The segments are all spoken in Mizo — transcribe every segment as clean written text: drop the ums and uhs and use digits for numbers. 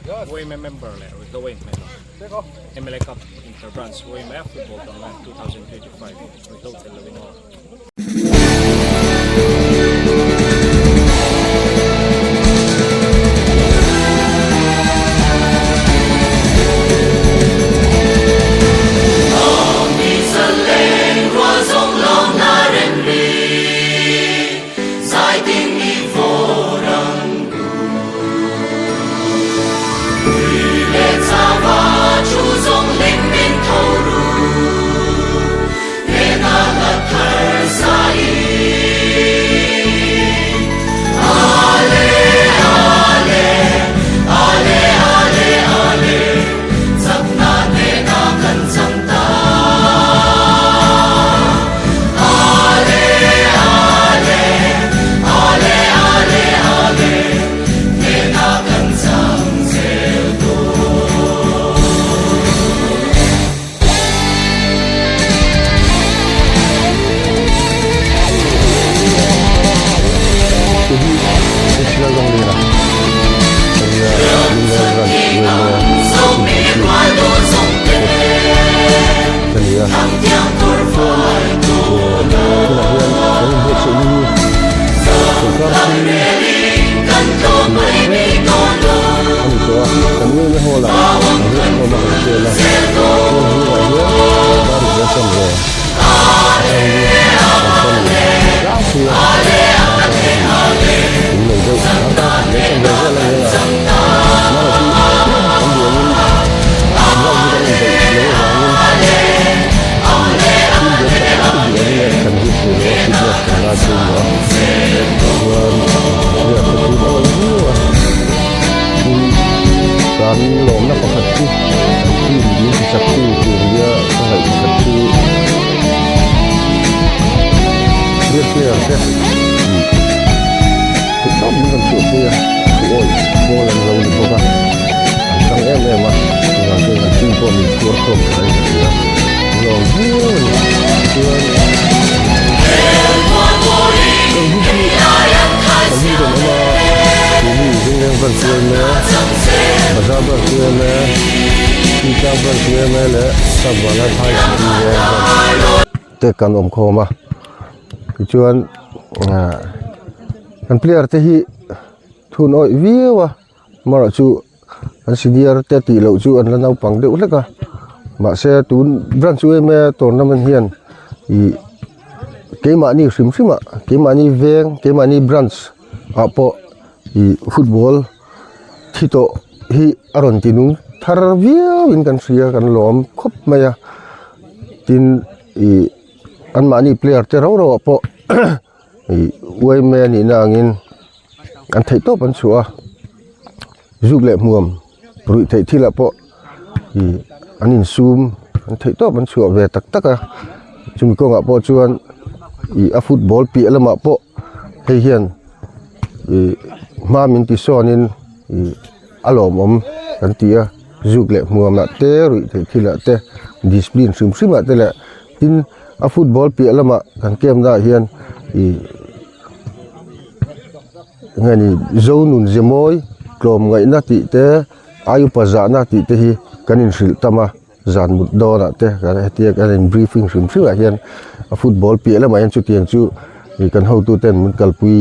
YMA member leh Ruihhlo a inhmeh lo. MLA Cup Inter Branch YMA Football Tournament 2025 Ruihhlo tel loin aw. Te kan awm khawm a tichuan ah kan player te hi thun awih viau a amaherawh chu an senior te tih loh chu an la naupang deuh hlek a mahse tun branch yma tournament hian ih keimahni hrim hrim ah keimahni veng keimahni branch ah pawh ih football thi tawh hi a rawn ti nung thar viau in kan hria kan lawm khawp mai a tin ih anmahni player te rau rau ah pawh ih yma a nihna angin an theih tawp an chhuah a zuk leh hmuam ruih theih thil ah pawh ih an insum an theih tawp an chhuah ve tak tak a chumi kawngah pawh chuan ih a football piah lamah pawh hei hian ih hma min ti sawnin ih a lawmawm kan ti a zuk leh hmuam ah te ruih theih thil ah te discipline hrim hrim ah te leh tin a football piah lamah kan camp na ah hian ih enge ni zo nun ze mawi tlawm ngaihna tih te ai upa zahna tih te hi kan inhrilh tam a zan mut dawnah te kan hetia kan in briefing hrim hrim ah hian a football piah lamah hian chutiang chu ih kan hotu ten min kalpui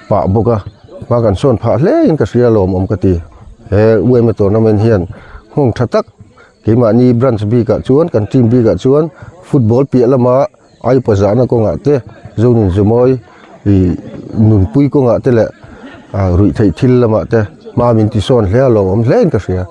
pah bawk a hma kan sawn phah hle in ka hria lawmawm ka ti he yma tournament hian nghawng tha tak keimahni branch bikah chuan kan team bikah chuan football piah lama ai upa zahna kawngah te zonin zumawi ih nunpui kawngah te leh ah ruih theih thil lamah te hma min ti sawn hle a lawmawm hle in ka hria.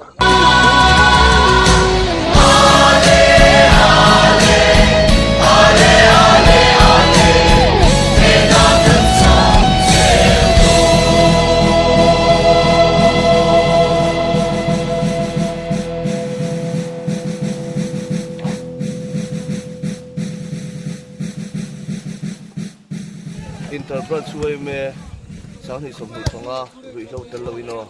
Inter branch chu em e 2025 ruihhlo tel loin aw.